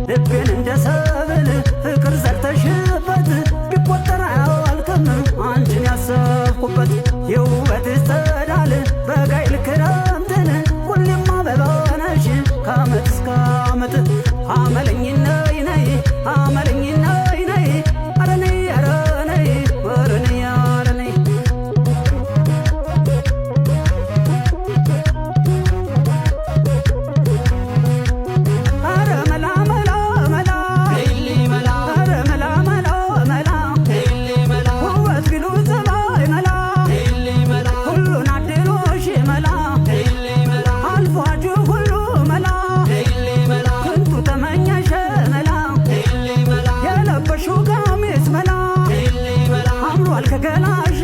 ልቤን እንደ ሰብል ፍቅር ዘርተሽበት ቢቆጠር አያልቅም አንቺን ያሰብኩበት። የውበትሽ ጸዳል በጋይል ክረምትን ሁሌም አበባ ነሽ ከዓመት እስከ ዓመት። አመለኝ ነይ ነይ፣ አመለኝ ነይ ነይ፣ ኧረ ነይ፣ ኧረ ነይ፣ ኧረ ነይ፣ ኧረ ነይ። ኧረ መላ መላ መላ፣ ኧረ መላ መላ መላ፣ ውበት ቢሉ ፀባይ መላ፣ ሁሉን አድሎሽ መላ፣ አልፎ ሁሉ መላ፣ ከንቱ ተመኘሽ መላ፣ የለበሽው ቀሚስ መላ አምሯል ከገላሽ